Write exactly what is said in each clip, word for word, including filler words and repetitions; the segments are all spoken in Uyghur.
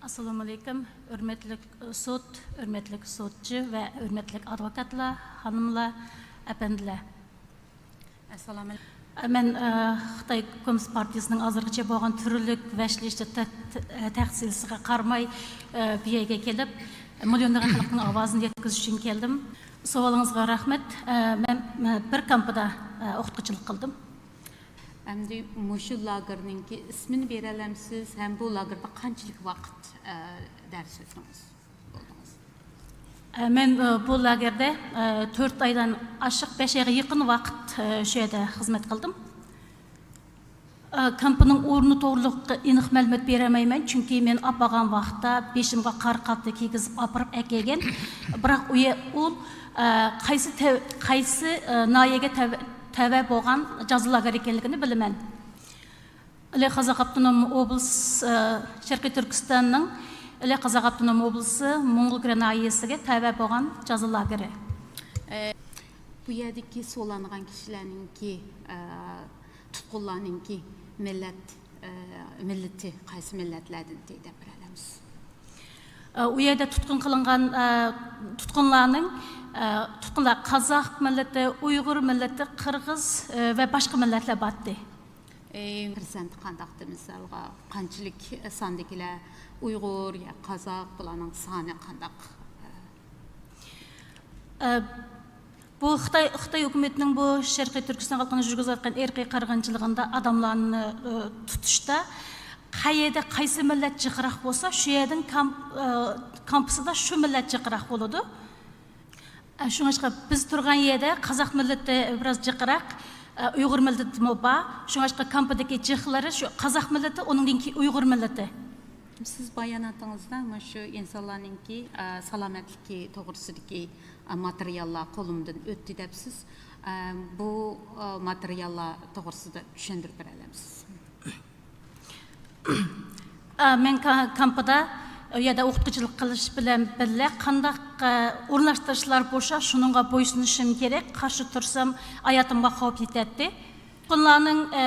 ئەسسالامۇئەلەيكۇم، ھۆرمەتلىك سوت، ھۆرمەتلىك سوتچى ۋە ھۆرمەتلىك ئادۋوكاتلار، خانىملار، ئەپەندىلەر. ئەسسالامۇئەلەيكۇم. مەن، ئە، خىتاي كوممۇنىست پارتىيىسىنىڭ ھازىرغىچە بولغان تۈرلۈك ۋەھشىيلىشتە تەھ-، تەھدىتلىرىگە قارىماي، ئە، بۇ يەرگە كېلىپ، مىليونلىغان خەلقنىڭ ئاۋازىنى يەتكۈزۈش ئۈچۈن كەلدىم. سوئالىڭىزغا رەھمەت. ئە، مەن، مەن بىر كامپىدا، ئە، ئوقۇتقۇچىلىق قىلدىم. ئەمدى مۇشۇ لاگېرنىڭكى ئىسمىنى بېرەلەمسىز ھەم بۇ لاگېردا قانچىلىك ۋاقىت، ئە، دەرس ئۆتتىڭىز، بولدىڭىز؟ ئە، مەن، ئە، بۇ لاگېردا، ئە، تۆت ئايدىن ئاشۇق، بەش ئايغا يېقىن ۋاقىت، ئە، شۇ يەردە خىزمەت قىلدىم. ئە، كامپنىڭ ئورنى توغرۇلۇق ئېنىق مەلۇمات بېرەلمەيمەن، چۈنكى مەن ئاپارغان ۋاقىتتا بېشىمغا قارا قالپىقى كىيگۈزۈپ ئاپىرىپ ئەكەلگەن. بىراق ئۇ يە-، ئۇ، ئە، قايسى تەۋ-، قايسى، ئە، ناھىيەگە تەۋە، تەۋە بولغان جازا لاگېرى ئىكەنلىكىنى بىلىمەن. ئىلى قازاق ئاپتونوم ئوبلاس-، ئە، شەرقىي تۈركىستاننىڭ ئىلى قازاق ئاپتونوم ئوبلاستى موڭغۇلكۈرە ناھىيەسىگە تەۋە بولغان جازا لاگېرى. ئە، بۇ يەردىكى سولانغان كىشىلەرنىڭكى، ئە، تۇتقۇنلارنىڭكى مىللەت، ئە، مىللىتى قايسى مىللەتلەردىن دەپ بېرەلەمسىز؟ ئە، ئۇ يەردە تۇتقۇن قىلىنغان، ئە، تۇتقۇنلارنىڭ، ئە، تۇتقۇنلار قازاق مىللىتى، ئۇيغۇر مىللىتى، قىرغىز، ئە، ۋە باشقا مىللەتلەر بارتتى. ئى، پىرسەنتى قانداقتى، مىسالغا، قانچىلىك ساندىكىلەر ئۇيغۇر يا قازاق، بۇلارنىڭ سانى قانداق؟ ئە، بۇ خىتاي، خىتاي ھۆكۈمىتىنىڭ بۇ شەرقىي تۈركىستان خەلقىنى يۈرگۈزۈۋاتقان ئىرقىي قىرغىنچىلىقىدا ئادەملەرنى، ئە، تۇتۇشتا قەيەردە قايسى مىللەت جىقراق بولسا، شۇ يەردىن كامپ-، ئە، كامپىسىدا شۇ مىللەت جىقراق بولىدۇ. ئە، شۇڭلاشقا بىز تۇرغان يەردە قازاق مىللىتى بىراز جىقراق، ئە، ئۇيغۇر مىللىتىمۇ بار. شۇڭلاشقا كامپىدىكى جىقلىرى شۇ قازاق مىللىتى، ئۇنىڭدىن كېيىن ئۇيغۇر مىللىتى. سىز باياناتىڭىزدا مۇشۇ ئىنسانلارنىڭكى، ئە، سالامەتلىكى توغرىسىدىكى، ئە، ماتېرىياللار قولۇمدىن ئۆتتى دەپسىز. ئە، بۇ، ئە، ماتېرىياللار توغرىسىدا چۈشەندۈرۈپ بېرەلەمسىز؟ ئا، مەن كا-، كامپىدا، ئۇ يەردە ئوقۇتقۇچىلىق قىلىش بىلەن بىللە، قانداق، ئە، ئورۇنلاشتۇرۇشلار بوشاپ، شۇنىڭغا بويسۇنۇشۇم كېرەك. قارشى تۇرسام، ھاياتىمغا خەۋپ يېتەتتى. تۇتقۇنلارنىڭ، ئە،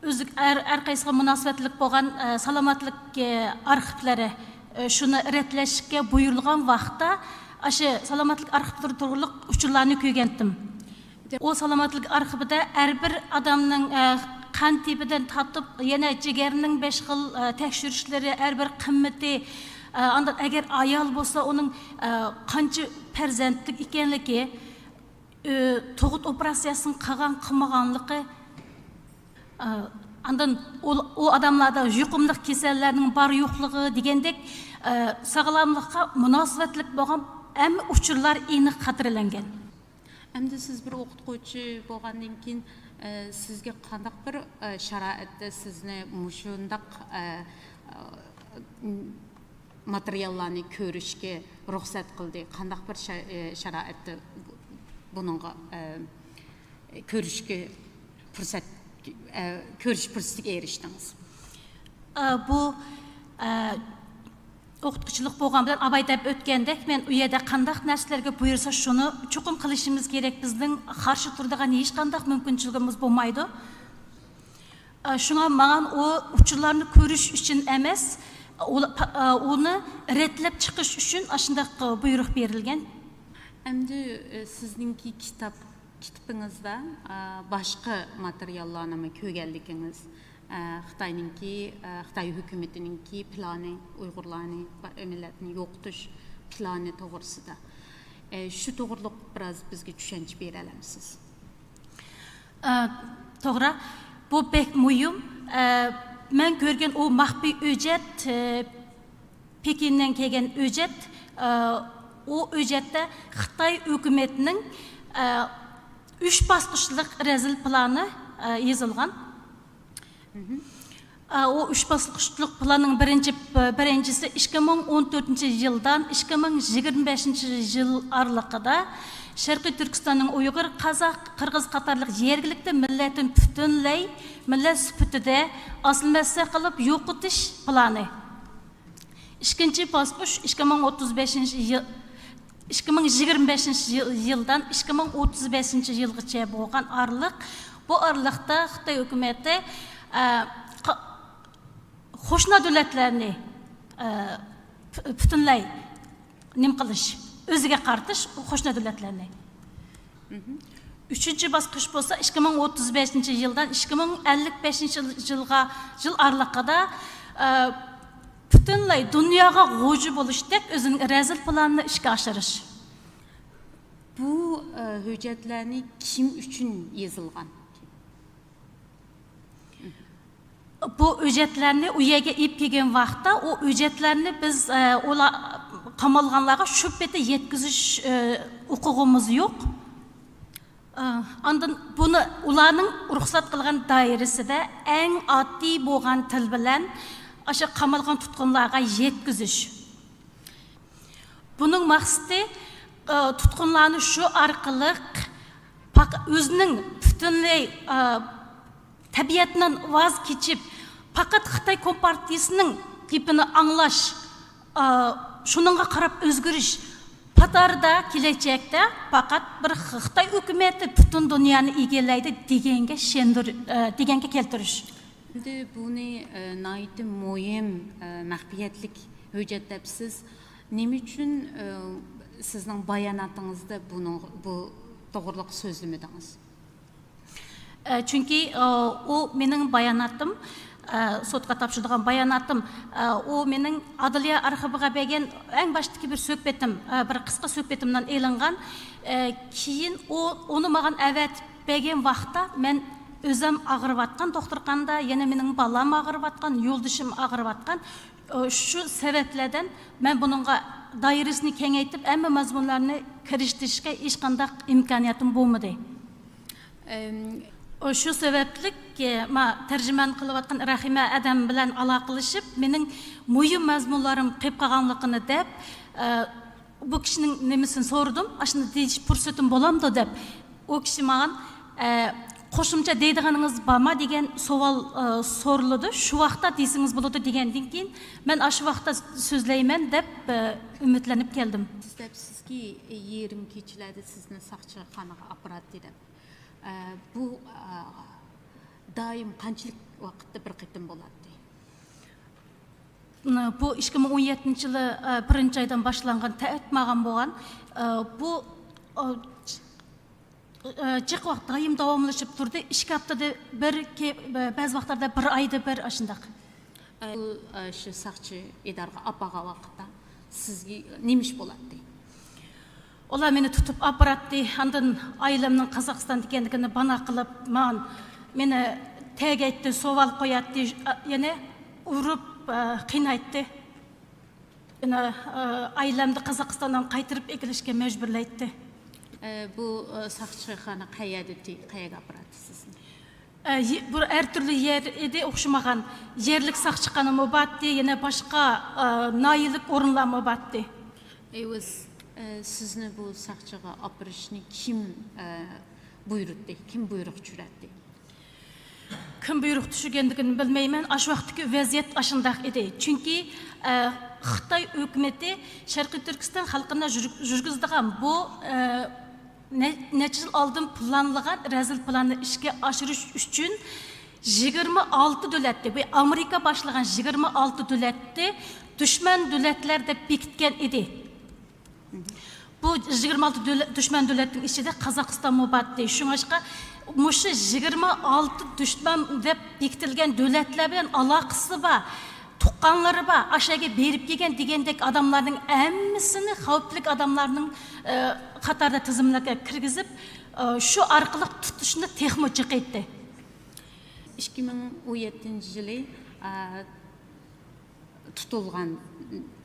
ئۆزى ھەر، ھەر قايسىغا مۇناسىۋەتلىك بولغان، ئە، سالامەتلىك، ئە، ئارخىپلىرى، ئە، شۇنى رەتلەشكە بۇيرۇلغان ۋاقىتتا، ئاشۇ سالامەتلىك ئارخىپلىرى توغرۇلۇق ئۇچۇرلارنى كۆرگەنتىم. ئۇ سالامەتلىك ئارخىپىدا ھەر بىر ئادەمنىڭ، ئە، قان تىپىدىن تارتىپ، يەنە جىگەرنىڭ بەش خىل، ئە، تەكشۈرۈشلىرى، ھەر بىر قىممىتى، ئە، ئاندىن ئەگەر ئايال بولسا، ئۇنىڭ، ئە، قانچە پەرزەنتلىك ئىكەنلىكى، ئۆ، تۇغۇت ئوپېراتسىيەسىنى قىلغان، قىلمىغانلىقى، ئە، ئاندىن ئۇ، ئۇ ئادەملەردە يۇقۇملۇق كېسەللەرنىڭ بار يوقلۇقى دېگەندەك، ئە، ساغلاملىققا مۇناسىۋەتلىك بولغان ھەممە ئۇچۇرلار ئېنىق خاتىرىلەنگەن. ئەمدى سىز بىر ئوقۇتقۇچى بولغاندىن كېيىن، ئە، سىزگە قانداق بىر، ئە، شارائىتتا سىزنى مۇشۇنداق، ئە، ئە، ماتېرىياللارنى كۆرۈشكە رۇخسەت قىلدى؟ قانداق بىر شا-، ئە، شارائىتتا بۇ-، بۇنىڭغا، ئە، كۆرۈشكە پۇرسەت، ئە، كۆرۈش پۇرسىتىگە ئېرىشتىڭىز؟ ئە، بۇ، ئە، ئوقۇتقۇچىلىق بولغان بىلەن ئاباي دەپ ئۆتكەندەك، مەن ئۇ يەردە قانداق نەرسىلەرگە بۇيرۇسا، شۇنى چوقۇم قىلىشىمىز كېرەك. بىزنىڭ قارشى تۇرىدىغان ھېچقانداق مۇمكىنچىلىكىمىز بولمايدۇ. ئا، شۇڭا ماڭا ئۇ ئۇچۇرلارنى كۆرۈش ئۈچۈن ئەمەس، ئۇ-، پا-، ئا، ئۇنى رەتلەپ چىقىش ئۈچۈن ئاشۇنداق بۇيرۇق بېرىلگەن. ئەمدى، ئە، سىزنىڭكى كىتاب، كىتابىڭىزدا، ئا، باشقا ماتېرىياللارنىمۇ كۆرگەنلىكىڭىز، ئە، خىتاينىڭكى، ئە، خىتاي ھۆكۈمىتىنىڭكى پىلانى، ئۇيغۇرلارنى، با-، مىللەتنى يوقىتىش پىلانى توغرىسىدا. ئە، شۇ توغرىلىق بىراز بىزگە چۈشەنچە بېرەلەمسىز؟ ئە، توغرا. بۇ بەك مۇھىم. ئە، مەن كۆرگەن ئۇ مەخپىي ھۆججەت، ئە، پېكىندىن كەلگەن ھۆججەت، ئە، ئۇ ھۆججەتتە خىتاي ھۆكۈمىتىنىڭ، ئە، ئۈچ باسقۇچلۇق رەزىل پىلانى، ئە، يېزىلغان. ئە، ئۇ ئۈچ باسقۇچلۇق پىلاننىڭ بىرىنچى، بىرىنچىسى ئىككى مىڭ ئون تۆتىنچى يىلدىن ئىككى مىڭ يىگىرمە بەشىنچى يىل ئارىلىقىدا شەرقىي تۈركىستاننىڭ ئۇيغۇر، قازاق، قىرغىز قاتارلىق يەرگىلىكتە مىللەتنى پۈتۈنلەي مىللەت سۈپىتىدە ئاسسىمىلياتسىيە قىلىپ يوقىتىش پىلانى. ئىككىنچى باسقۇچ ئىككى مىڭ ئوتتۇز بەشىنچى يىل، ئىككى مىڭ يىگىرمە بەشىنچى يىل، يىلدىن ئىككى مىڭ ئوتتۇز بەشىنچى يىلغىچە بولغان ئارىلىق. بۇ ئارىلىقتا خىتاي ھۆكۈمىتى، ئە، قا-، قوشنا دۆلەتلەرنى، ئە، پۈ-، پۈتۈنلەي نېمە قىلىش، ئۆزىگە قارىتىش قوشنا دۆلەتلەرنى. ئۈچىنچى باسقۇچ بولسا ئىككى مىڭ ئوتتۇز بەشىنچى يىلدىن ئىككى مىڭ ئەللىك بەشىنچى يىلغا، يىل ئارىلىقىدا، ئە، پۈتۈنلەي دۇنياغا غۇلجا بولۇشتەك ئۆزىنىڭ رەزىل پىلانىنى ئىشقا ئاشۇرۇش. بۇ، ئە، ھۆججەتلەرنى كىم ئۈچۈن يېزىلغان؟ بۇ ھۆججەتلەرنى ئۇ يەرگە ئېلىپ كەلگەن ۋاقىتتا، ئۇ ھۆججەتلەرنى بىز، ئە، ئۇلار قامالغانلارغا شۇ پېتى يەتكۈزۈش، ئە، ھوقۇقىمىز يوق. ئە، ئاندىن بۇنى ئۇلارنىڭ رۇخسەت قىلغان دائىرىسىدە ئەڭ ئاددىي بولغان تىل بىلەن ئاشۇ قامالغان تۇتقۇنلارغا يەتكۈزۈش. بۇنىڭ مەقسىتى، ئە، تۇتقۇنلارنى شۇ ئارقىلىق پاق-، ئۆزىنىڭ پۈتۈنلەي، ئە، تەبىئەتتىن ۋاز كېچىپ، پەقەت خىتاي كومپارتىيىسىنىڭ گېپىنى ئاڭلاش، ئە، شۇنىڭغا قاراپ ئۆزگىرىش، پاتاردا كېلەچەكتە پەقەت بىر خىتاي ھۆكۈمىتى پۈتۈن دۇنيانى ئىگىلەيدۇ دېگەنگە چۈشەندۈر-، ئە، دېگەنگە كەلتۈرۈش. ئەمدى بۇنى، ئە، ناھايىتى مۇھىم، ئە، مەخپىيەتلىك ھۆججەت دەپسىز. نېمە ئۈچۈن، ئە، سىزنىڭ باياناتىڭىزدا بۇنىڭ، بۇ توغرىلىق سۆزلىمىدىڭىز؟ ئە، چۈنكى، ئە، ئۇ مېنىڭ باياناتىم، ئە، سوتقا تاپشۇرىدىغان باياناتىم، ئە، ئۇ مېنىڭ ئادلىيە ئارخىپىغا بەرگەن ئەڭ باشتىكى بىر سۆھبىتىم، ئە، بىر قىسقا سۆھبىتىمدىن ئېلىنغان. ئە، كېيىن ئۇ، ئۇنى ماڭا ئەۋەتىپ بەرگەن ۋاقىتتا مەن ئۆزۈم ئاغرىۋاتقان، دوختۇرخانىدا يەنە مېنىڭ بالام ئاغرىۋاتقان، يولدىشىم ئاغرىۋاتقان. ئۇ، شۇ سەۋەبلەردىن مەن بۇنىڭغا دائىرىسىنى كېڭەيتىپ، ھەممە مەزمۇنلارنى كىرىشتۈرۈشكە ھېچقانداق ئىمكانىيىتىم بولمىدى. ئەم، ئۇ، شۇ سەۋەبلىك، ئە، ما تەرجىمان قىلىۋاتقان رەھىمە ئادەم بىلەن ئالاقىلىشىپ، مېنىڭ مۇھىم مەزمۇنلىرىم قېلىپ قالغانلىقىنى دەپ، ئە، بۇ كىشىنىڭ نېمىسىنى سورىدىم، ئاشۇنداق دېيىش پۇرسىتىم بولامدۇ دەپ. ئۇ كىشى ماڭا، ئە، «قوشۇمچە دەيدىغىنىڭىز بارمۇ؟» دېگەن سوئال، ئە، سورىلىدۇ. «شۇ ۋاقىتتا دېسىڭىز بولىدۇ» دېگەندىن كېيىن، مەن ئاشۇ ۋاقىتتا سۆزلەيمەن دەپ، ئە، ئۈمىدلىنىپ كەلدىم. سىز دەپسىزكى، يېرىم كېچىلەردە سىزنى ساقچىخانىغا ئاپىراتتى دەپ. ئە، بۇ، ئە، دائىم قانچىلىك ۋاقىتتا بىر قېتىم بولاتتى؟ بۇ ئىككى مىڭ ئون يەتتىنچى يىلى، ئە، بىرىنچى ئايدىن باشلانغان، تەئەت ماڭغان بولغان. ئە، بۇ، ئە، ئە، جىق ۋاقىت دائىم داۋاملىشىپ تۇردى. ئىككى ھەپتىدە بىر، كە-، بەزى ۋاقىتلاردا بىر ئايدا بىر ئاشۇنداق. ئە، ئۇ، ئە، شۇ ساقچى ئىدارىگە ئاپارغان ۋاقىتتا سىزگە نېمە ئىش بولاتتى؟ ئۇلار مېنى تۇتۇپ ئاپىراتتى. ئاندىن ئائىلەمنىڭ قازاقىستاندا ئىكەنلىكىنى بانا قىلىپ، مان-، مېنى تەگەيتتى، سوئال قوياتتى، يەنە ئۇرۇپ، ئە، قىينايتتى. يەنە، ئە، ئائىلەمنى قازاقىستاندىن قايتۇرۇپ ئەكېلىشكە مەجبۇرلايتتى. ئە، بۇ، ئە، ساقچىخانا قەيەردىتى، قەيەرگە ئاپىراتتى سىزنى؟ ئە، يې-، بۇ ھەر تۈرلۈك يەر ئىدى، ئوخشىمىغان. يەرلىك ساقچىخانىمۇ بارتتى، يەنە باشقا، ئە، ناھىيەلىك ئورۇنلارمۇ بارتتى. ئەيۋەز، ئە، سىزنى بۇ ساقچىغا ئاپىرىشنى كىم، ئە، بۇيرۇتتى؟ كىم بۇيرۇق چۈشۈرەتتى؟ كىم بۇيرۇق چۈشۈرگەنلىكىنى بىلمەيمەن. ئاشۇ ۋاقىتتىكى ۋەزىيەت ئاشۇنداق ئىدى. چۈنكى، ئە، خىتاي ھۆكۈمىتى شەرقىي تۈركىستان خەلقىنى يۈر-، يۈرگۈزىدىغان بۇ، ئە، نە-، نەچچە يىل ئالدىن پىلانلىغان رەزىل پىلاننى ئىشقا ئاشۇرۇش ئۈچۈن يىگىرمە ئالتە دۆلەتنى، بۇ ئامېرىكا باشلىغان يىگىرمە ئالتە دۆلەتنى دۈشمەن دۆلەتلەر دەپ بېكىتكەن ئىدى. بۇ يىگىرمە ئالتە دۆلەت، دۈشمەن دۆلەتنىڭ ئىچىدە قازاقىستانمۇ بارتتى. شۇڭلاشقا مۇشۇ يىگىرمە ئالتە دۈشمەن دەپ بېكىتىلگەن دۆلەتلەر بىلەن ئالاقىسى بار، تۇغقانلىرى بار، ئاشۇ يەرگە بېرىپ كەلگەن دېگەندەك ئاداملارنىڭ ھەممىسىنى خەۋپلىك ئاداملارنىڭ، ئە، قاتارىدا تىزىملىككە كىرگۈزۈپ، ئە، شۇ ئارقىلىق تۇتۇشنى تېخىمۇ جىقىيتتى. ئىككى مىڭ ئون يەتتىنچى يىلى، ئە، تۇتۇلغان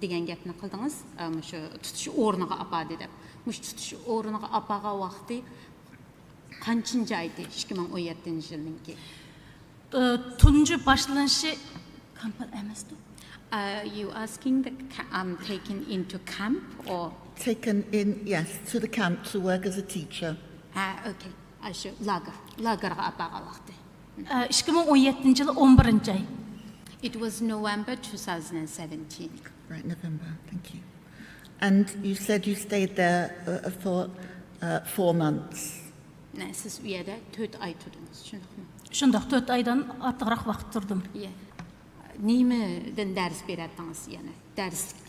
دېگەن گەپنى قىلدىڭىز، ئە، مۇشۇ تۇتۇش ئورنىغا ئاپاردى دەپ. مۇشۇ تۇتۇش ئورنىغا ئاپارغان ۋاقتى قانچىنچى ئايدى؟ ئىككى مىڭ ئون يەتتىنچى يىلنىڭكى. ئە، تۇنجى باشلىنىشى كامپ ئەمەستۇ؟ Are you asking the ca-, um, taken into camp or? Taken in, yes, to the camp to work as a teacher. Ha, okay. ئاشۇ لاگېر، لاگېرغا ئاپارغان ۋاقتى. ئىككى مىڭ ئون يەتتىنچى يىل ئون بىرىنچى ئاي. It was November two thousand and seventeen. Right, November. Thank you. And you said you stayed there, uh, for, uh, four months. نە، سىز ئۇ يەردە تۆت ئاي تۇردىڭىز، شۇنداقمۇ؟ شۇنداق، تۆت ئايدىن ئارتۇقراق ۋاقىت تۇردۇم. Yeah. نېمىدىن دەرس بېرەتتىڭىز يەنە دەرسلىك؟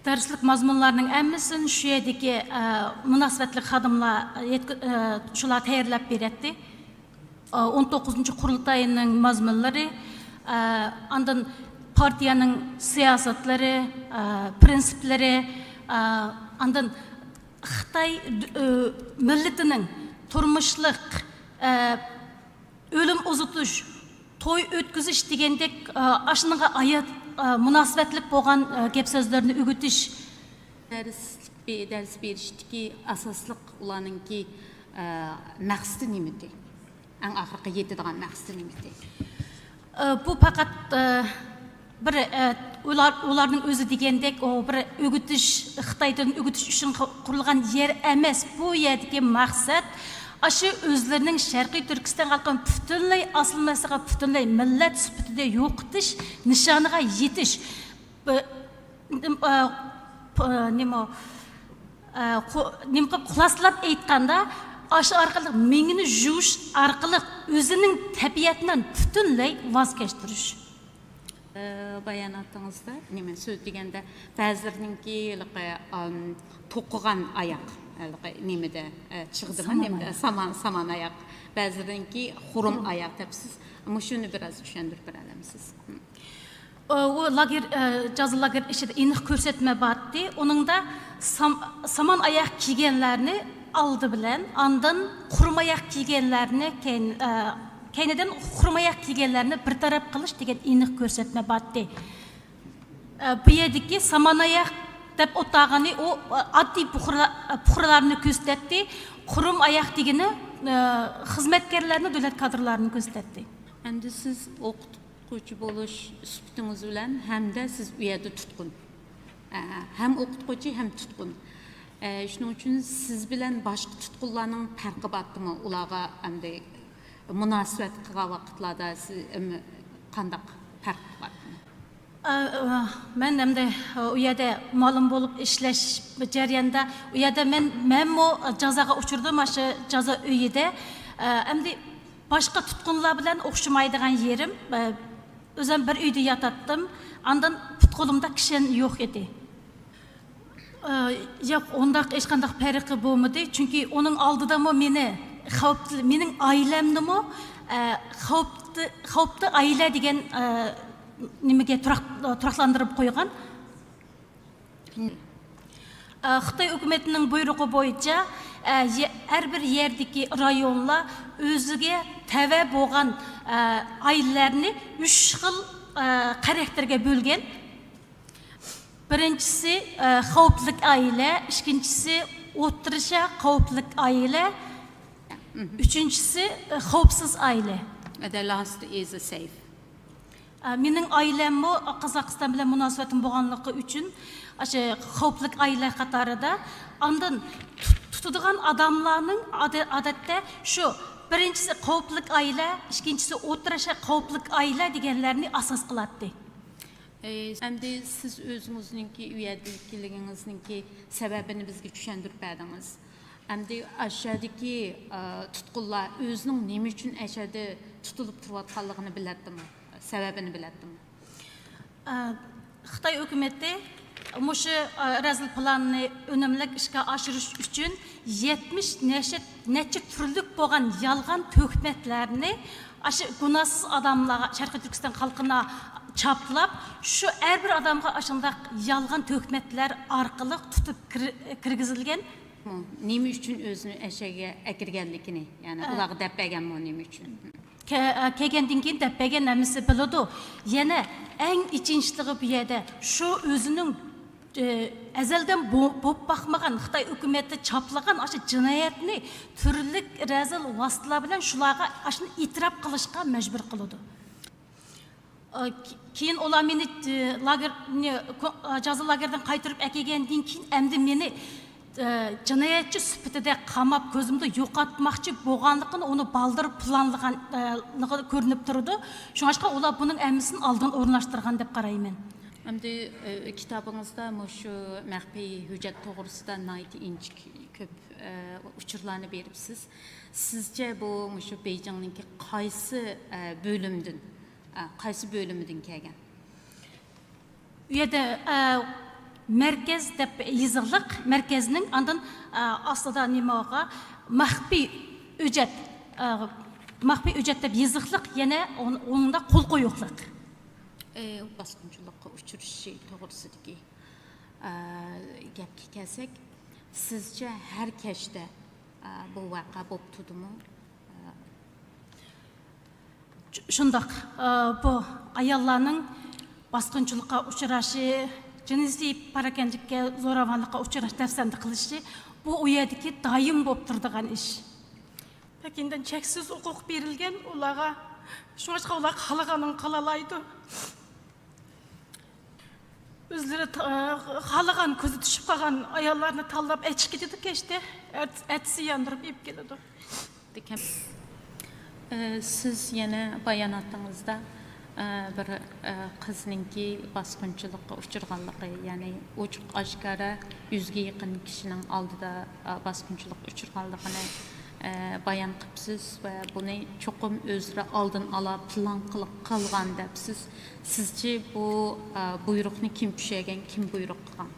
دەرسلىك مەزمۇنلارنىڭ ھەممىسىنى شۇ يەردىكى، ئە، مۇناسىۋەتلىك خادىملار يەتكۈ-، ئە، شۇلار تەييارلاپ بېرەتتى. ئە، ئون توققۇزىنچى قۇرۇلتاينىڭ مەزمۇنلىرى، ئە، ئاندىن پارتىيەنىڭ سىياسەتلىرى، ئە، پىرىنسىپلىرى، ئە، ئاندىن خىتاي، ئە، مىللىتىنىڭ تۇرمۇشلۇق، ئە، ئۆلۈم ئۇزىتىش، توي ئۆتكۈزۈش دېگەندەك، ئە، ئاشۇنىڭغا ئايات، ئە، مۇناسىۋەتلىك بولغان، ئە، گەپ سۆزلەرنى ئۆگىتىش. دەرس، دەرس بېرىشتىكى ئاساسلىق ئۇلارنىڭكى، ئە، مەقسىتى نېمىدى؟ ئەڭ ئاخىرقى يېتىدىغان مەقسىتى نېمىدى؟ ئە، بۇ پەقەت، ئە، بىر، ئە، ئۇلار، ئۇلارنىڭ ئۆزى دېگەندەك، ئۇ بىر ئۆگىتىش، خىتاي تىلىنى ئۆگىتىش ئۈچۈن قۇ-، قۇرۇلغان يەر ئەمەس. بۇ يەردىكى مەقسەت ئاشۇ ئۆزلىرىنىڭ شەرقىي تۈركىستان خەلقىنى پۈتۈنلەي ئاسسىمىلياتسىيە، پۈتۈنلەي مىللەت سۈپىتىدە يوقىتىش نىشانىغا يېتىش. بۇ، نېمە، ئە، پ-، نېمە، ئە، خۇ-، نېمە قىلىپ خۇلاسىلاپ ئېيتقاندا، ئاشۇ ئارقىلىق مېڭىنى يۇيۇش ئارقىلىق ئۆزىنىڭ تەبىئەتىنى پۈتۈنلەي ۋاز كەچتۈرۈش. ئە، باياناتىڭىزدا نېمە سۆز دېگەندە، بەزىلىرىنىڭكى ھېلىقى، ئام، توقۇغان ئاياق، ھېلىقى نېمىدە، ئە، چىغدىمۇ، سامان نېمىدە، ئاياق. سامان، سامان ئاياق. بەزىلىرىنىڭكى خۇرۇم ئاياق دەپسىز. مۇشۇنى بىراز چۈشەندۈرۈپ بېرەلەمسىز؟ ئۇ، ئۇ لاگېر، ئە، جازا لاگېر ئىچىدە ئېنىق كۆرسەتمە بارتتى. ئۇنىڭدا سام-، سامان ئاياق كىيگەنلەرنى ئالدى بىلەن، ئاندىن خۇرۇم ئاياق كىيگەنلەرنى كەين-، ئە، كەينىدىن خۇرۇم ئاياق كىيگەنلەرنى بىر تەرەپ قىلىش دېگەن ئېنىق كۆرسەتمە بارتتى. ئە، بۇ يەردىكى سامان ئاياق دەپ ئولتۇرغىنى ئۇ، ئە، ئاددىي پۇقرا-، پۇقرالارنى كۆرسىتەتتى. خۇرۇم ئاياق دېگىنى، ئە، خىزمەتكارلارنى، دۆلەت كادىرلارنى كۆرسىتەتتى. ئەمدى سىز ئوقۇت-، ئوقۇتقۇچى بولۇش سۈپىتىڭىز بىلەن ھەمدە سىز ئۇ يەردە تۇتقۇن. ئە، ھەم ئوقۇتقۇچى، ھەم تۇتقۇن. ئە، شۇنىڭ ئۈچۈن سىز بىلەن باشقا تۇتقۇنلارنىڭ پەرقى بارتىمۇ؟ ئۇلارغا ئەمدى مۇناسىۋەت قىلغان ۋاقىتلاردا سىز، ئەم، قانداق پەرق بارتىمۇ؟ ئە، ئە، مەن ئەمدى ئۇ يەردە مۇئەللىم بولۇپ ئىشلەش جەريانىدا، ئۇ يەردە مەن، مەنمۇ جازاغا ئۇچرىدىم، ئاشۇ جازا ئۆيىدە. ئە، ئەمدى باشقا تۇتقۇنلار بىلەن ئوخشىمايدىغان يېرىم، ئە، ئۆزۈم بىر ئۆيدە ياتاتتىم. ئاندىن پۇت-قولۇمدا كىشەن يوق ئىدى. ئە، ياق، ئۇنداق ھېچقانداق پەرقى بولمىدى. چۈنكى ئۇنىڭ ئالدىدىمۇ مېنى خەۋپتە، مېنىڭ ئائىلەمنىمۇ، ئە، خەۋپتە، خەۋپتە ئائىلە دېگەن، ئە، نېمىگە تۇراق-، تۇراقلاندۇرۇپ قويغان. ئە، خىتاي ھۆكۈمىتىنىڭ بۇيرۇقى بويىچە، ئە، يە-، ھەر بىر يەردىكى رايونلار ئۆزىگە تەۋە بولغان، ئە، ئائىلىلەرنى ئۈچ خىل، ئە، خاراكتېرگە بۆلگەن. بىرىنچىسى، ئە، خەۋپلىك ئائىلە، ئىككىنچىسى، ئوتتۇرىچە خەۋپلىك ئائىلە، ئۈچىنچىسى، ئە، خەۋپسىز ئائىلە. The last is safe. ئە، مېنىڭ ئائىلەممۇ قازاقىستان بىلەن مۇناسىۋىتىم بولغانلىقى ئۈچۈن، ئاشۇ خەۋپلىك ئائىلە قاتارىدا. ئاندىن تۇت-، تۇتىدىغان ئاداملارنىڭ ئادە-، ئادەتتە شۇ بىرىنچىسى خەۋپلىك ئائىلە، ئىككىنچىسى ئوتتۇرىچە خەۋپلىك ئائىلە دېگەنلەرنى ئاساس قىلاتتى. ئەمدى سىز ئۆزىڭىزنىڭكى ئۇ يەردىكىلىكىڭىزنىڭكى سەۋەبىنى بىزگە چۈشەندۈرۈپ بەردىڭىز. ئەمدى ئاشۇ يەردىكى، ئە، تۇتقۇنلار ئۆزىنىڭ نېمە ئۈچۈن ئەشەدە تۇتۇلۇپ تۇرۇۋاتقانلىقىنى بىلەتتىمۇ؟ سەۋەبىنى بىلەتتىمۇ؟ ئە، خىتاي ھۆكۈمىتى مۇشۇ، ئە، رەزىل پىلاننى ئۈنۈملۈك ئىشقا ئاشۇرۇش ئۈچۈن يەتمىش نەچچە، نەچچە تۈرلۈك بولغان يالغان تۆھمەتلەرنى ئاشۇ گۇناھسىز ئادەملەرگە، شەرقىي تۈركىستان خەلقىنى چاپلاپ، شۇ ھەر بىر ئادەمگە ئاشۇنداق يالغان تۆھمەتلەر ئارقىلىق تۇتۇپ كىر-، كىرگۈزۈلگەن. نېمە ئۈچۈن ئۆزىنى ئەشەگە ئەكىرگەنلىكىنى، يەنى ئە. ئۇلارغا دەپ بەرگەنمۇ نېمە ئۈچۈن؟ كە-، كەلگەندىن كېيىن دەپ بەرگەن ھەممىسى بىلىدۇ. يەنە ئەڭ ئېچىنىشلىقى بۇ يەردە شۇ ئۆزىنىڭ، ئە، ئەزەلدىن بو-، بولۇپ باقمىغان خىتاي ھۆكۈمىتى چاپلىغان ئاشۇ جىنايەتنى تۈرلۈك رەزىل ۋاسىتىلەر بىلەن شۇلارغا ئاشۇنى ئېتىراپ قىلىشقا مەجبۇر قىلىدۇ. ئا، كېيىن ئۇلار مېنى، ئە، لاگېر، نى، كو-، ئا، جازا لاگېرىدىن قايتۇرۇپ ئەكەلگەندىن كېيىن، ئەمدى مېنى، ئە، جىنايەتچى سۈپىتىدە قاماپ، كۆزۈمدە يوقاتماقچى بولغانلىقىنى ئۇنى بالدۇر پىلانلىغان، ئە، لىقى كۆرۈنۈپ تۇرىدۇ. شۇڭلاشقا ئۇلار بۇنىڭ ھەممىسىنى ئالدىن ئورۇنلاشتۇرغان دەپ قارايمەن. ئەمدى، ئە، كىتابىڭىزدا مۇشۇ مەخپىي ھۆججەت توغرىسىدا ناھايىتى ئىنچىكە كۆپ، ئە، ئۇچۇرلارنى بېرىپسىز. سىزچە بۇ مۇشۇ بېيجىڭنىڭكى قايسى، ئە، بۆلۈمدىن ئە، قايسى بۆلۈمىدىن كەلگەن؟ ئۇ يەردە، ئە، مەركەز دەپ يېزىقلىق، مەركەزنىڭ ئاندىن، ئە، ئاستىدا نېمە بار؟ مەخپىي ھۆججەت، ئە، مەخپىي ھۆججەت دەپ يېزىقلىق، يەنە ئون-، ئۇنىڭدا قول قويۇقلۇق. ئە، باسقۇنچىلىققا ئۇچرىشى توغرىسىدىكى، ئە، گەپكە كەلسەك، سىزچە ھەر كەچتە، ئە، بۇ ۋەقە بولۇپ تۇردىمۇ؟ ئە، شۇنداق، ئە، بۇ ئاياللارنىڭ باسقۇنچىلىققا ئۇچراشى، جىنسىي پاراكەندىلىككە، زوراۋانلىققا ئۇچراش، دەپسەندە قىلىشى، بۇ ئۇ يەردىكى دائىم بولۇپ تۇرىدىغان ئىش. پەكىندىن چەكسىز ھوقۇق بېرىلگەن ئۇلارغا، شۇڭلاشقا ئۇلار خالىغانىنى قىلالايدۇ. ئۆزلىرى تا-، خالىغان، كۆزى چۈشۈپ قالغان ئاياللارنى تاللاپ ئەچىقىپ كېتىدۇ كەچتە. ئەت-، ئەتىسى ياندۇرۇپ ئېلىپ كېلىدۇ. ئە، سىز يەنە باياناتىڭىزدا، ئە، بىر، ئە، قىزنىڭكى باسقۇنچىلىققا ئۇچرىغانلىقى، يەنى ئوچۇق ئاشكارا يۈزگە يېقىن كىشىنىڭ ئالدىدا، ئە، باسقۇنچىلىققا ئۇچرىغانلىقىنى، ئە، بايان قىپسىز ۋە بۇنى چوقۇم ئۆزلىرى ئالدىن ئالا پىلان قىلىپ قىلغان دەپسىز. سىزچە بۇ، ئە، بۇيرۇقنى كىم چۈشۈرگەن، كىم بۇيرۇق قىلغان؟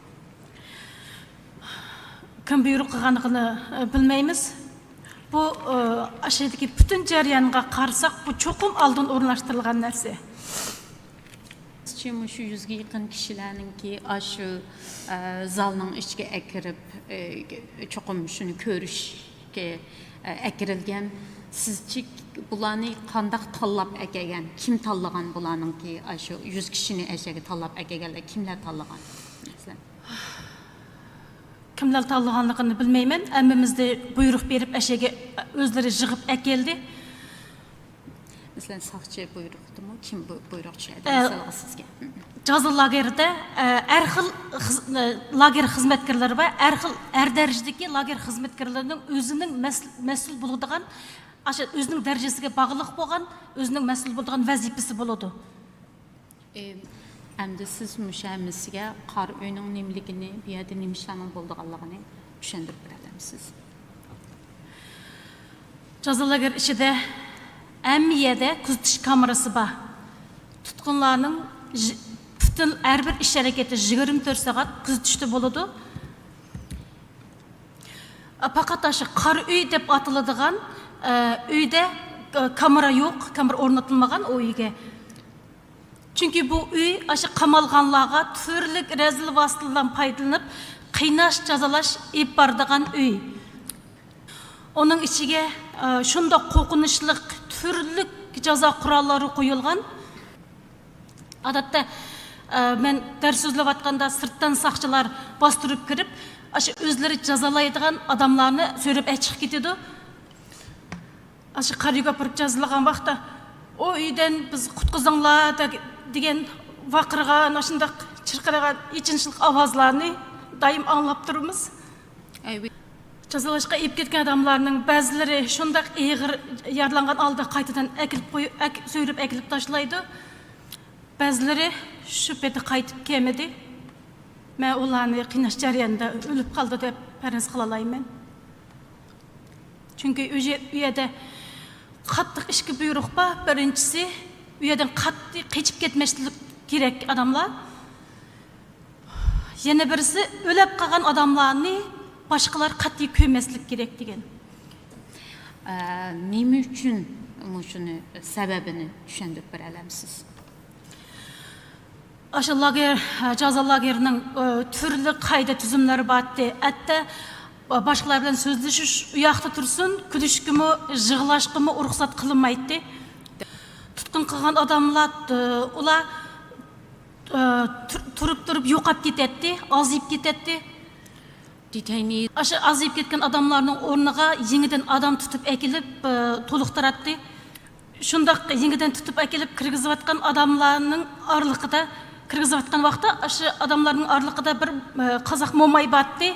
كىم بۇيرۇق قىلغانلىقىنى، ئە، بىلمەيمىز. بۇ، ئە، ئاشۇ يەردىكى پۈتۈن جەريانغا قارىساق، بۇ چوقۇم ئالدىن ئورۇنلاشتۇرۇلغان نەرسە. سىزچە مۇشۇ يۈزگە يېقىن كىشىلەرنىڭكى ئاشۇ، ئە، زالنىڭ ئىچىگە ئەكىرىپ، ئە، چوقۇم شۇنى كۆرۈشكە، ئە، ئەكىرىلگەن. سىزچە بۇلارنى قانداق تاللاپ ئەكەلگەن؟ كىم تاللىغان بۇلارنىڭكى ئاشۇ يۈز كىشىنى ئەشەگە تاللاپ ئەكەلگەنلەر؟ كىملەر تاللىغان؟ مەسىلەن. كىملەر تاللىغانلىقىنى بىلمەيمەن. ھەممىمىزنى بۇيرۇق بېرىپ، ئەشەگە ئۆزلىرى يىغىپ ئەكەلدى. مەسىلەن، ساقچى بۇيرۇقتىمۇ؟ كىم بۇ-، بۇيرۇق چۈشۈردى؟ ئە، مىسالغا سىزگە. جازا لاگېرىدا، ئە، ھەر خىل خىز-، ئە، لاگېر خىزمەتكارلىرى بار. ھەر خىل، ھەر دەرىجىدىكى لاگېر خىزمەتكارلىرىنىڭ ئۆزىنىڭ مەس-، مەسئۇل بولىدىغان، ئاشۇ ئۆزىنىڭ دەرىجىسىگە باغلىق بولغان، ئۆزىنىڭ مەسئۇل بولىدىغان ۋەزىپىسى بولىدۇ. ئەمدى سىز مۇشۇ ھەممىسىگە قارا ئۆينىڭ نېمىلىكىنى، بۇ يەردە نېمە ئىشلارنىڭ بولىدىغانلىقىنى چۈشەندۈرۈپ بېرەلەمسىز؟ جازا لاگېر ئىچىدە ھەممە يەردە كۆزىتىش كامېرىسى بار. تۇتقۇنلارنىڭ ژ-، پۈتۈن ھەر بىر ئىش ھەرىكىتى يىگىرمە تۆت سائەت كۆزىتىشتە بولىدۇ. پەقەت ئاشۇ قارا ئۆي دەپ ئاتىلىدىغان، ئە، ئۆيدە، ئە، كامېرا يوق، كامېرا ئورنىتىلمىغان ئۇ ئۆيگە. چۈنكى بۇ ئۆي ئاشۇ قامالغانلارغا تۈرلۈك رەزىل ۋاسىتىلەردىن پايدىلىنىپ، قىيناش، جازالاش ئېلىپ بارىدىغان ئۆي. ئۇنىڭ ئىچىگە، ئە، شۇنداق قورقۇنچلۇق تۈرلۈك جازا قوراللىرى قويۇلغان. ئادەتتە، ئە، مەن دەرس سۆزلەۋاتقاندا سىرتتىن ساقچىلار باستۇرۇپ كىرىپ، ئاشۇ ئۆزلىرى جازالايدىغان ئاداملارنى سۆرەپ ئەچىقىپ كېتىدۇ. ئاشۇ قارىيىگە ئاپىرىپ جازىلىغان ۋاقىتتا، «ئۇ ئۆيدىن بىز قۇتقۇزۇڭلار» دەگ-، دېگەن ۋارقىرىغان، ئاشۇنداق چىرقىرىغان، ئېچىنىشلىق ئاۋازلارنى دائىم ئاڭلاپ تۇرىمىز. ئەي، جازالاشقا ئېلىپ كەتكەن ئادەملەرنىڭ بەزىلىرى شۇنداق ئېغىر يارىلانغان ھالدا قايتىدىن ئەكېلىپ قوي-، ئەك-، سۆرەپ ئەكېلىپ تاشلايدۇ. بەزىلىرى شۇ پېتى قايتىپ كەلمىدى. مەن ئۇلارنى قىيناش جەريانىدا ئۆلۈپ قالدى دەپ پەرەز قىلالايمەن. چۈنكى ئۆ-، ئۇ يەردە قاتتىق ئىككى بۇيرۇق بار. بىرىنچىسى، ئۇ يەردىن قەتئىي قېچىپ كەتمەسلىك كېرەك ئادەملەر. يەنە بىرسى، ئۆلۈپ قالغان ئادەملەرنى باشقىلار قەتئىي كۆرمەسلىك كېرەك دېگەن. ئە، نېمە ئۈچۈن مۇشۇنى، سەۋەبىنى چۈشەندۈرۈپ بېرەلەمسىز؟ ئاشۇ لاگېر، جازا لاگېرىنىڭ، ئە، تۈرلۈك قائىدە تۈزۈملىرى بارتتى. ھەتتا باشقىلار بىلەن سۆزلىشىش ئۇ ياقتا تۇرسۇن، كۈلۈشكىمۇ، يىغلاشقىمۇ رۇخسەت قىلىنمايتتى. تۇتقۇن قىلغان ئادەملەر، ئە، ئۇلار، ئە، تۇر-، تۇرۇپ تۇرۇپ يوقاپ كېتەتتى، ئازىيىپ كېتەتتى. ئاشۇ ئازىيىپ كەتكەن ئادەملەرنىڭ ئورنىغا يېڭىدىن ئادەم تۇتۇپ ئەكېلىپ، ئە، تولۇقتۇراتتى. شۇنداق يېڭىدىن تۇتۇپ ئەكېلىپ كىرگۈزۈۋاتقان ئادەملەرنىڭ ئارىلىقىدا، كىرگۈزۈۋاتقان ۋاقىتتا ئاشۇ ئادەملەرنىڭ ئارىلىقىدا بىر، ئە، قازاق موماي بارتتى.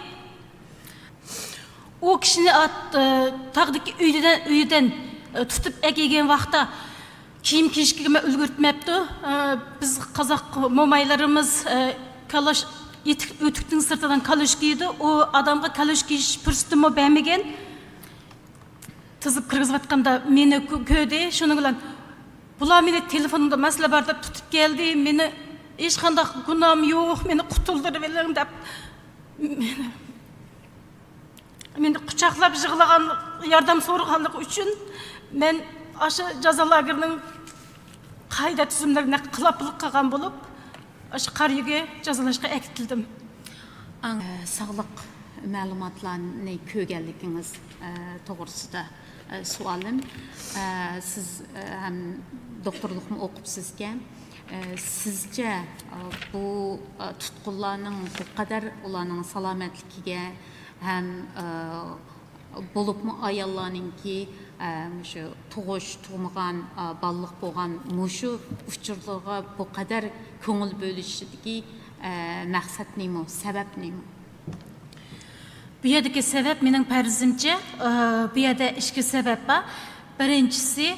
ئۇ كىشىنى ئات-، ئە، تاغدىكى ئۆيدىن، ئۆيدىن، ئە، تۇتۇپ ئەكەلگەن ۋاقىتتا كىيىم كىيىشكىمۇ ئۈلگۈرتمەپتۇ. ئە، بىز قازاق مومايلىرىمىز، ئە، كالاش ئېتىك-، ئۆتۈكنىڭ سىرتىدىن كالوش كىيىدۇ. ئۇ ئادەمگە كالوش كىيىش پۇرسىتىمۇ بەرمىگەن. تىزىپ كىرگۈزۈۋاتقاندا مېنى كۆ-، كۆردى. شۇنىڭ بىلەن بۇلار مېنى تېلېفونۇمدا مەسىلە بار دەپ تۇتۇپ كەلدى. مېنى ھېچقانداق گۇناھىم يوق، مېنى قۇتۇلدۇرۇۋېلىڭ دەپ مېنى، مېنى قۇچاقلاپ يىغلىغان، ياردەم سورىغانلىقى ئۈچۈن مەن ئاشۇ جازا لاگېرىنىڭ قائىدە تۈزۈملىرىنى خىلاپلىق قىلغان بولۇپ، ئاشۇ قارىيۈگە جازالاشقا ئەكېتىلدىم. ئاڭ-، ساغلىق مەلۇماتلارنى كۆرگەنلىكىڭىز، ئە، توغرىسىدا، ئە، سوئالىم. ئە، سىز، ئە، ھەم دوكتورلۇقمۇ ئوقۇپسىزكەن. ئە، سىزچە، ئە، بۇ، ئە، تۇتقۇنلارنىڭ بۇ قەدەر ئۇلارنىڭ سالامەتلىكىگە ھەم، ئە، بولۇپمۇ ئاياللارنىڭكى، ئە، مۇشۇ تۇغۇش، تۇغمىغان، ئە، بالىلىق بولغان مۇشۇ ئۇچۇرلارغا بۇ قەدەر كۆڭۈل بۆلۈشىدىكى، ئە، مەقسەت نېمە، سەۋەب نېمە؟ بۇ يەردىكى سەۋەب، مېنىڭ پەرىزىمچە، ئە، بۇ يەردە ئىككى سەۋەب بار. بىرىنچىسى،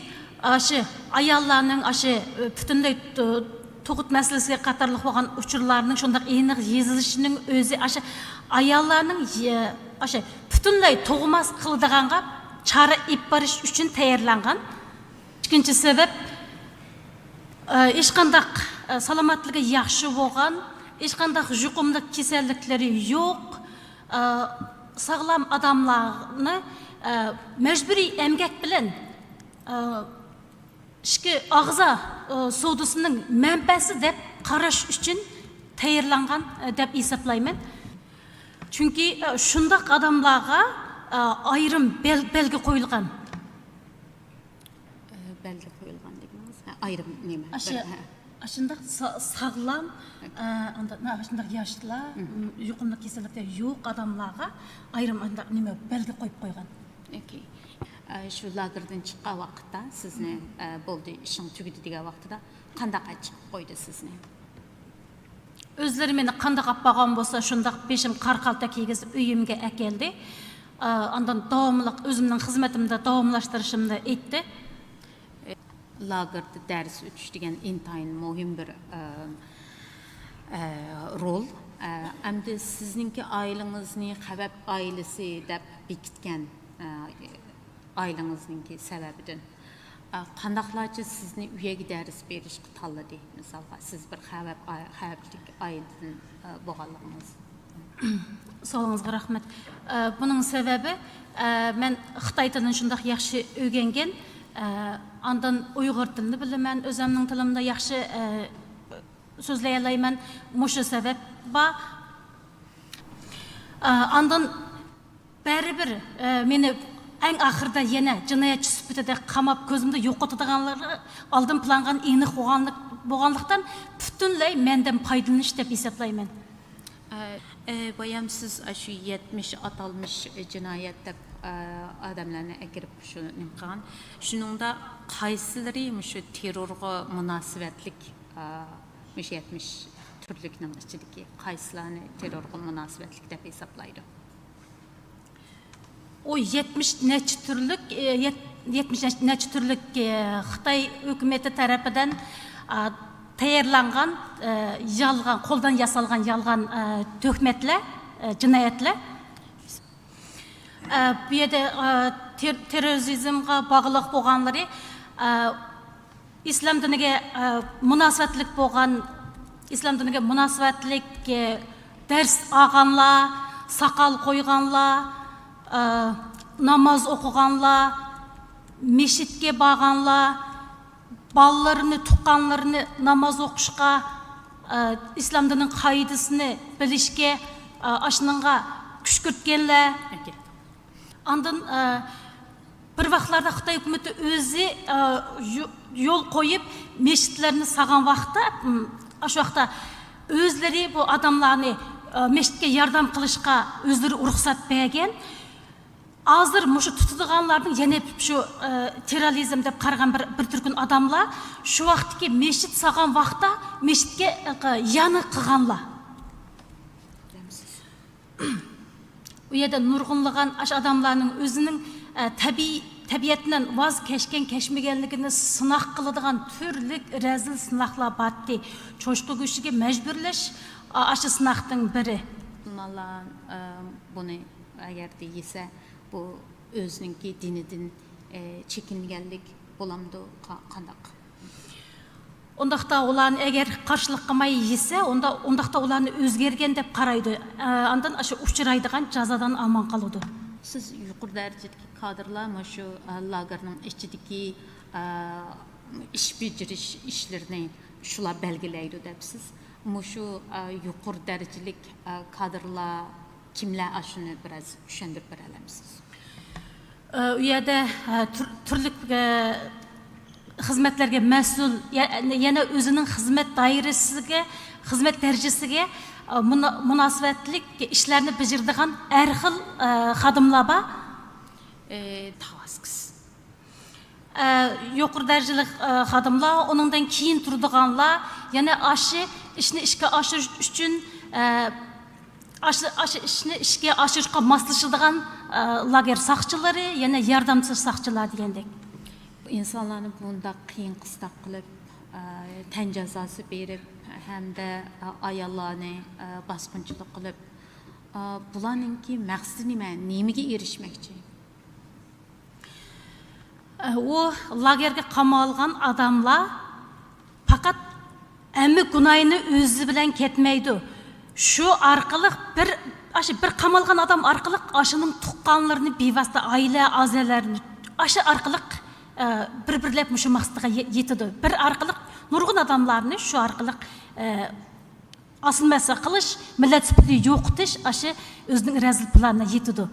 ئاشۇ ئاياللارنىڭ ئاشۇ، ئە، پۈتۈنلەي تۇ-، تۇغۇت مەسىلىسى قاتارلىق بولغان ئۇچۇرلارنىڭ شۇنداق ئېنىق يېزىلىشىنىڭ ئۆزى ئاشۇ ئاياللارنىڭ يە-، ئاشۇ پۈتۈنلەي تۇغماس قىلىدىغانغا چارە ئېلىپ بېرىش ئۈچۈن تەييارلانغان. ئىككىنچى سەۋەب، ئە، ھېچقانداق، ئە، سالامەتلىكى ياخشى بولغان، ھېچقانداق يۇقۇملۇق كېسەللىكلىرى يوق، ئە، ساغلام ئادەملەرنى، ئە، مەجبۇرىي ئەمگەك بىلەن، ئە، ئىچكى ئەزا، ئە، سودىسىنىڭ مەنبەسى دەپ قاراش ئۈچۈن تەييارلانغان، ئە، دەپ ھېسابلايمەن. چۈنكى، ئە، شۇنداق ئادەملەرگە، ئە، ئايرىم بەل-، بەلگە قويۇلغان. ئە، بەلگە قويۇلغان دېگىنىڭىز؟ ھە، ئايرىم نېمە؟ ئاشۇ، بىر، ھە. ئاشۇنداق سا-، ساغلام، ھە. ئە، ئانداق، ئاشۇنداق ياشلار، مم. م، يۇقۇملۇق كېسەللىكلەر يوق ئادەملەرگە ئايرىم ئانداق نېمە بەلگە قويۇپ قويغان. ئوكەي. ئە، شۇ لاگېردىن چىققان ۋاقىتتا سىزنى، مم. ئە، بولدى، ئىشىڭ تۈگىدى دېگەن ۋاقتىدا قانداق چىقىپ قويدى سىزنى؟ ئۆزلىرى مېنى قانداق ئاپارغان بولسا، شۇنداق بېشىم قارا قالتەك كىيگۈزۈپ ئۆيۈمگە ئەكەلدى. ئا، ئاندىن داۋاملىق ئۆزۈمنىڭ خىزمىتىمدە داۋاملاشتۇرۇشۇمنى ئېيتتى. لاگېردا دەرس ئۆتۈش دېگەن ئىنتايىن مۇھىم بىر، ئە، ئە، رول. ئە، ئەمدى سىزنىڭكى ئائىلىڭىزنى خەۋپ ئائىلىسى دەپ بېكىتكەن، ئە، ئائىلىڭىزنىڭكى سەۋەبىدىن، ئە، قانداقلارچە سىزنى ئۇ يەرگە دەرس بېرىشقا تاللىدى؟ مىسالغا، سىز بىر خەۋپ، خەۋپلىك ئائىلىدىن، ئە، بولغانلىقىڭىز. سوئالىڭىزغا رەھمەت. ئە، بۇنىڭ سەۋەبى، ئە، مەن خىتاي تىلىنى شۇنداق ياخشى ئۆگەنگەن، ئە، ئاندىن ئۇيغۇر تىلىنى بىلىمەن، ئۆزۈمنىڭ تىلىمدا ياخشى، ئە، سۆزلىيەلەيمەن. مۇشۇ سەۋەب بار. ئە، ئاندىن بەرىبىر، ئە، مېنى ئەڭ ئاخىرىدا يەنە جىنايەتچى سۈپىتىدە قاماپ، كۆزۈمدە يوقىتىدىغانلىرى ئالدىن پىلانغا ئېنىق بولغانلىق-، بولغانلىقتىن، پۈتۈنلەي مەندىن پايدىلىنىش دەپ ھېسابلايمەن. ئە، ئە، بايام سىز ئاشۇ يەتمىش ئاتالمىش جىنايەت دەپ، ئە، ئادەملەرنى ئەكىرىپ شۇ نېمە قىلغان. شۇنىڭدا قايسىلىرى مۇشۇ تېررورغا مۇناسىۋەتلىك، ئە، مۇشۇ يەتمىش تۈرلۈكنىڭ ئىچىدىكى قايسىلارنى تېررورغا مۇناسىۋەتلىك دەپ ھېسابلايدۇ؟ ئۇ يەتمىش نەچچە تۈرلۈك، ئە، يەت-، يەتمىش نەچچە تۈرلۈك، ئە، خىتاي ھۆكۈمىتى تەرىپىدىن، ئە، تەييارلانغان، ئە، يالغان، قولدىن ياسالغان يالغان، ئە، تۆھمەتلەر، ئە، جىنايەتلەر. ئە، بۇ يەردە، ئە، تېر-، تېررورىزمغا باغلىق بولغانلىرى، ئە، ئىسلام دىنىگە، ئە، مۇناسىۋەتلىك بولغان، ئىسلام دىنىگە مۇناسىۋەتلىك، ئە، دەرس ئالغانلار، ساقال قويغانلار، ئە، ناماز ئوقۇغانلار، مەسچىتكە بارغانلار، بالىلىرىنى، تۇغقانلىرىنى ناماز ئوقۇشقا، ئە، ئىسلام دىنىنىڭ قائىدىسىنى بىلىشكە، ئە، ئاشۇنىڭغا كۈشكۈرتكەنلەر. ئوكەي. ئاندىن، ئە، بىر ۋاقىتلاردا خىتاي ھۆكۈمىتى ئۆزى، ئە، يو-، يول قويۇپ، مەسچىتلەرنى سالغان ۋاقىتتا، م، ئاشۇ ۋاقىتتا ئۆزلىرى بۇ ئادەملەرنى، ئە، مەسچىتكە ياردەم قىلىشقا ئۆزلىرى رۇخسەت بەرگەن. ھازىر مۇشۇ تۇتىدىغانلاردىن يەنە شۇ، ئە، تېررورىزم دەپ قارىغان بىر، بىر تۈركۈم ئادەملەر شۇ ۋاقىتتىكى مەسچىت سالغان ۋاقىتتا مەسچىتكە، ئە، يانى قىلغانلار. ئۇ يەردە نۇرغۇنلىغان ئاشۇ ئادەملەرنىڭ ئۆزىنىڭ، ئە، تەبىئىي، تەبىئەتتىن ۋاز كەچكەن، كەچمىگەنلىكىنى سىناق قىلىدىغان تۈرلۈك رەزىل سىناقلار بارتتى. چوشقا گۆشىگە مەجبۇرلاش، ئا-، ئاشۇ سىناقنىڭ بىرى. مۇسۇلمانلار، ئە، بۇنى ئەگەردە يېسە، بۇ ئۆزىنىڭكى دىنىدىن، ئە، چېكىنگەنلىك بولامدۇ؟ قا-، قانداق؟ ئۇنداقتا ئۇلارنى ئەگەر قارشىلىق قىلماي يېسە، ئۇندا، ئۇنداقتا ئۇلارنى ئۆزگەرگەن دەپ قارايدۇ. ئە، ئاندىن ئاشۇ ئۇچرايدىغان جازادىن ئامان قالىدۇ. سىز يۇقىرى دەرىجىدىكى كادىرلار مۇشۇ، ئە، لاگېرنىڭ ئىچىدىكى، ئە، ئىش بېجىرىش ئىشلىرىنى شۇلار بەلگىلەيدۇ دەپسىز. مۇشۇ، ئە، يۇقىرى دەرىجىلىك، ئە، كادىرلار كىملەر؟ ئاشۇنى بىراز چۈشەندۈرۈپ بېرەلەمسىز؟ ئە، ئۇ يەردە، ئە، تۈر-، تۈرلۈك، ئە، خىزمەتلەرگە مەسئۇل، يە-، يەنە ئۆزىنىڭ خىزمەت دائىرىسىگە، خىزمەت دەرىجىسىگە، ئە، مۇنا-، مۇناسىۋەتلىك ئىشلارنى بېجىرىدىغان ھەر خىل، ئە، خادىملار بار. ئە، تاۋاسكىس. ئە، يۇقىرى دەرىجىلىك، ئە، خادىملار، ئۇنىڭدىن كېيىن تۇرىدىغانلار، يەنە ئاشۇ ئىشنى ئىشكە ئاشۇرۇش ئۈچۈن، ئە، ئاشۇ، ئاشۇ ئىشنى ئىشكە ئاشۇرۇشقا ماسلىشىدىغان، ئە، لاگېر ساقچىلىرى، يەنە ياردەمچى ساقچىلار دېگەندەك. ئىنسانلارنى بۇنداق قىيىن قىستاق قىلىپ، ئە، تەن جازاسى بېرىپ، ھەمدە، ئە، ئاياللارنى، ئە، باسقۇنچىلىق قىلىپ، ئە، بۇلارنىڭكى مەقسىتى نېمە؟ نېمىگە ئېرىشمەكچى؟ ئۇ لاگېرغا قامالغان ئاداملار پەقەت ھەممە گۇناھىنى ئۆزى بىلەن كەتمەيدۇ. شۇ ئارقىلىق بىر، ئاشۇ بىر قامالغان ئادەم ئارقىلىق ئاشۇنىڭ تۇغقانلىرىنى، بىۋاسىتە ئائىلە ئەزالىرىنى ئاشۇ ئارقىلىق، ئە، بىر-بىرلەپ مۇشۇ مەقسىتىگە يە-، يېتىدۇ. بىر ئارقىلىق نۇرغۇن ئادەملەرنى شۇ ئارقىلىق، ئە، ئاسسىمىلياتسىيە قىلىش، مىللەت سۈپىتىنى يوقىتىش، ئاشۇ ئۆزىنىڭ رەزىل پىلانىغا يېتىدۇ.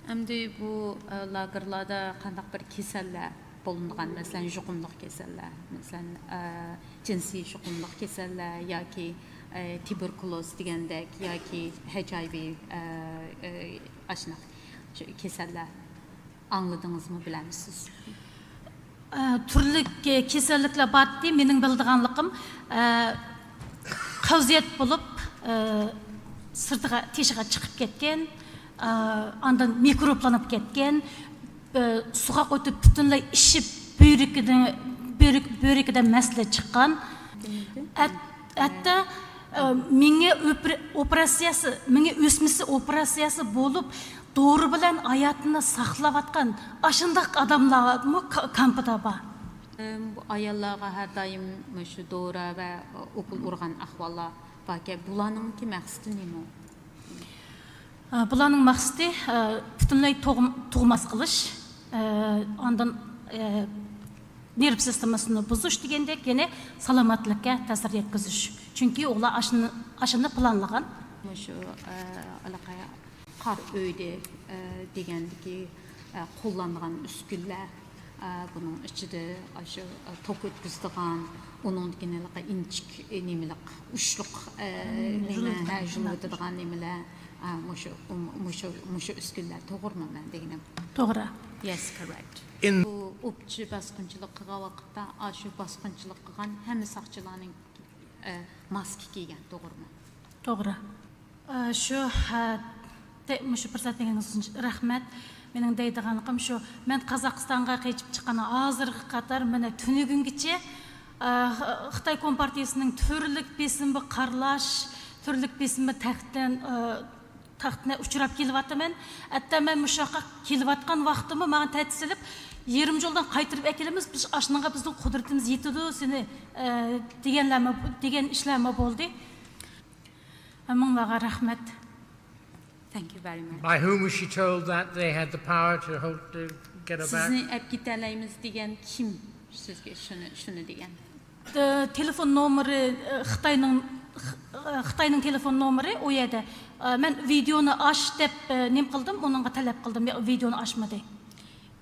ئەمدى بۇ، ئە، لاگېرلاردا قانداق بىر كېسەللەر بولۇنغان، مەسىلەن، يۇقۇملۇق كېسەللەر، مەسىلەن، ئە، جىنسىي يۇقۇملۇق كېسەللەر ياكى، ئە، تۇبېركۇلوز دېگەندەك ياكى ھەچ ئاي ۋى، ئە، ئە، ئاشۇنداق شۇ كېسەللەر ئاڭلىدىڭىزمۇ، بىلەمسىز؟ ئە، تۈرلۈك، ئە، كېسەللىكلەر بارتتى. مېنىڭ بىلىدىغانلىقىم، ئە، قەۋزىيەت بولۇپ، ئە، سىرتىغا، تېشىغا چىقىپ كەتكەن، ئە، ئاندىن مىكروبلىنىپ كەتكەن، ئە، سوغۇق ئۆتۈپ پۈتۈنلەي ئىششىپ، بۆرىكىدە، بۆرىك-، بۆرىكىدە مەسىلە چىققان. ھەت-، ھەتتا، ئە، مېڭە ئۆپرە-، ئوپېراتسىيەسى، مېڭە ئۆسمىسى ئوپېراتسىيەسى بولۇپ، دورا بىلەن ھاياتىنى ساقلاۋاتقان ئاشۇنداق ئادەملەرمۇ كا-، كامپىدا بار. ئەم، بۇ ئاياللارغا ھەر دائىم مۇشۇ دورا ۋە ئوكۇل ئۇرغان ئەھۋاللار باركەن، بۇلارنىڭكى مەقسىتى نېمە؟ ئە، بۇلارنىڭ مەقسىتى، ئە، پۈتۈنلەي تۇغ-، تۇغماس قىلىش، ئە، ئاندىن، ئە، نېرۋا سىستېمىسىنى بۇزۇش دېگەندەك، يەنى سالامەتلىككە تەسىر يەتكۈزۈش. چۈنكى ئۇلار ئاشۇنى، ئاشۇنى پىلانلىغان. مۇشۇ، ئە، ئالاقە قار ئۆيدە، ئە، دېگەندىكى، ئە، قوللانغان ئۈسكۈنىلەر، ئە، بۇنىڭ ئىچىدە ئاشۇ، ئە، توك ئۆتكۈزىدىغان، ئۇنىڭدىكى ھېلىقى ئىنچىك، ئە، نېمىلىك، ئۇچلۇق، ئە، نېمە، ھە، جۇلۇۋېتىدىغان نېمىلەر، ئە، مۇشۇ، مۇشۇ، مۇشۇ ئۈسكۈنىلەر توغرىمۇ مەن دېگىنىم؟ توغرا. Yes, correct. بۇ ئوپچى باسقۇنچىلىق قىلغان ۋاقىتتا، ئاشۇ باسقۇنچىلىق قىلغان ھەممە ساقچىلارنىڭ، ئە، ماسكا كىيگەن، توغرىمۇ؟ توغرا. ئە، شۇ، ھە، تە-، مۇشۇ پۇرسەت بەرگەنلىكىڭىز ئۈچۈن رەھمەت. مېنىڭ دەيدىغانلىقىم شۇ، مەن قازاقىستانغا قېچىپ چىققان ھازىرغا قەدەر مانا تۈنۈگۈنگىچە، ئە، خىتاي كومپارتىيىسىنىڭ تۈرلۈك بېسىمىغا قارىلاش، تۈرلۈك بېسىمى تەختىدىن، ئە، تەختىنى ئۇچراپ كېلىۋاتىمەن. ھەتتا مەن مۇشۇ ياققا كېلىۋاتقان ۋاقتىممۇ ماڭا تەتۈر سېلىپ، يېرىم يولدىن قايتۇرۇپ ئەكېلىمىز، بىز ئاشۇنىڭغا بىزنىڭ قۇدرىتىمىز يېتىدۇ سېنى، ئە، دېگەنلەرمۇ، دېگەن ئىشلارمۇ بولدى. ھەممىڭلارغا رەھمەت. Thank you very much. By whom was she told that they had the power to hold, to get her back? سىزنى ئەپ كېتەلەيمىز دېگەن كىم سىزگە شۇنى، شۇنى دېگەن؟ ئە، تېلېفون نومۇرى، ئە، خىتاينىڭ، خ-، ئە، خىتاينىڭ تېلېفون نومۇرى ئۇ يەردە. ئە، مەن ۋىدېئونى ئاچ دەپ، ئە، نېمە قىلدىم، ئۇنىڭغا تەلەپ قىلدىم، ۋىدېئونى ئاچمىدى.